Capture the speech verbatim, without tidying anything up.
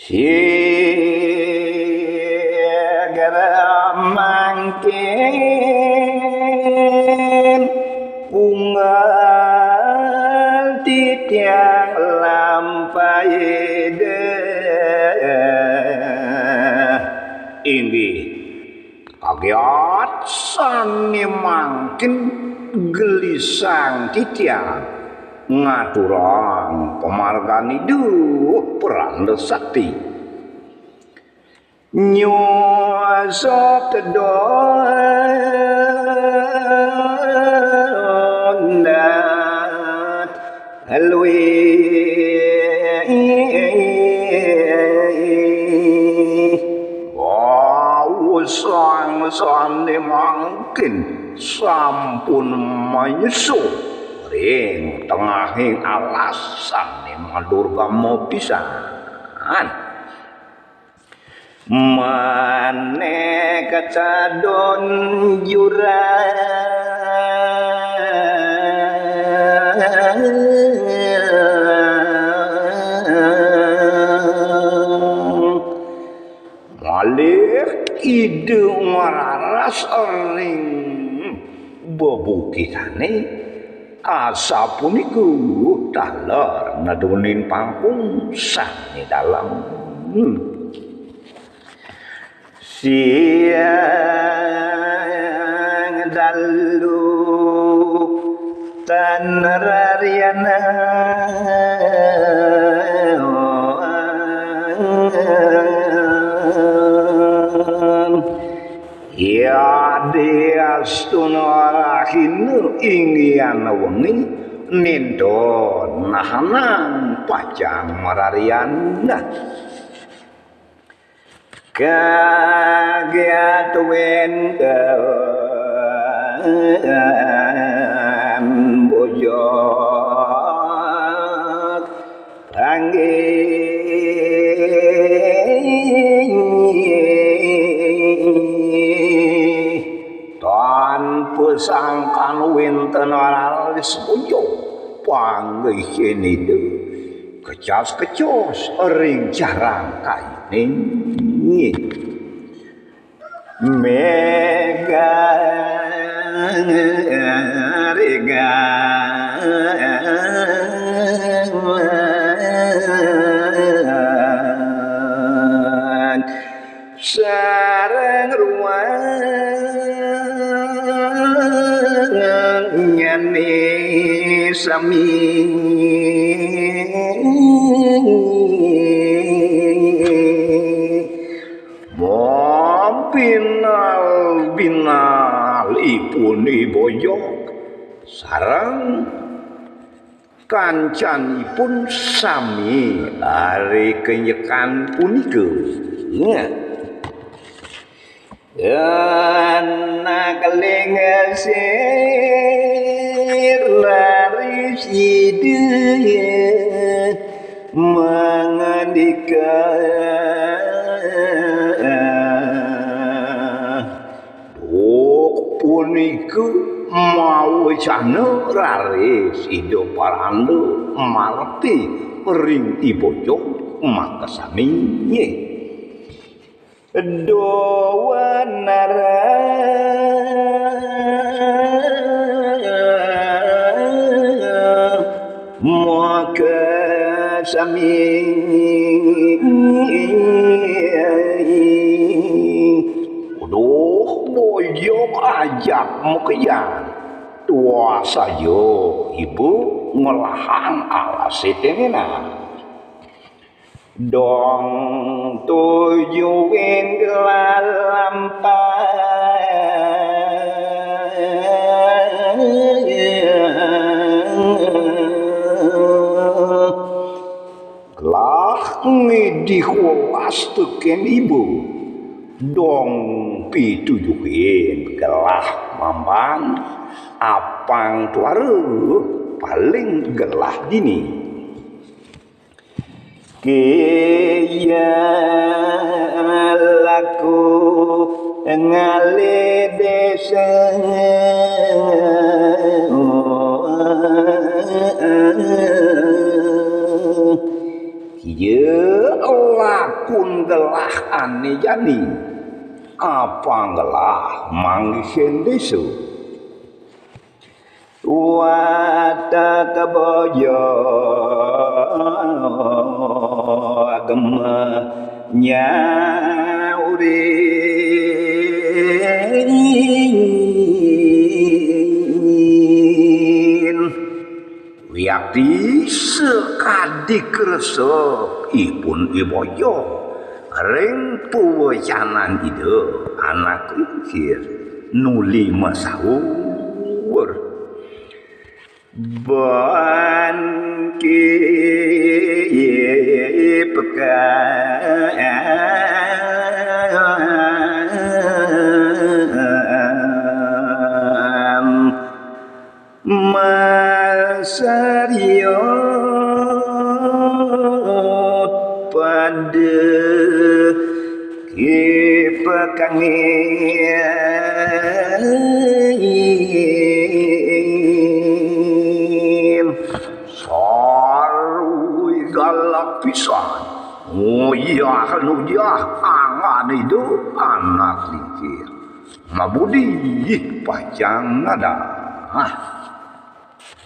Sigra mangkin unggal titiang lampahida. Inggih, kagiat sané mangkin gelisang titiang ngaturang pamargan Ida Pranda Sakti. Nyosot donat luih. Wau sang sané mangkin sampun manyusul ring tengahing alas sané madurgama pisan. Manéka cadon jurang. Malih Ida mararas ring bebukitané, asapunika taler nedunin pangkung sané dalem. Siang dalu tan rarianan. Yadiastuna rahina inggihan wengi, nénten nahanan pacang mararian. Kagiat wénten bojog panggih. Tan pasangkan wénten raris bojog panggih Ida. Kecas-kecos ring carang kayuné. Méga réga sareng ruangnyané sami. Mabinal-binal ipun i bojog sareng kancanipun sami ari kenyekan punika. Anak lingsir raris Ida mangandika. Duk punika mawecana raris Ida Pranda marti ring i bojog makasami. Dawanara makasami. Duh, bojog ajak makian. Tuah saja ibu ngelahang alas sitinenan. Dong tujuin gelah lampah. Gelah ngidih welas tekén ibu. Dong pitujuhin gelah mamban apang tuara paling gelah dini. Kaya laku ngalih désa. Kaya laku Gelah ané jani, apang gelah manggihin désa. Watak bojo agema nyaurin. Wiakti sakadi kresepipun i bojo ring pawecanan Ida Anak Lingsir nuli masaur. Ban ki pekan masariot pada ki pekangin. Sarui galak pisan. Uyah nuyah angan Ida Anak Lingsir. Mabudi pacang nadah.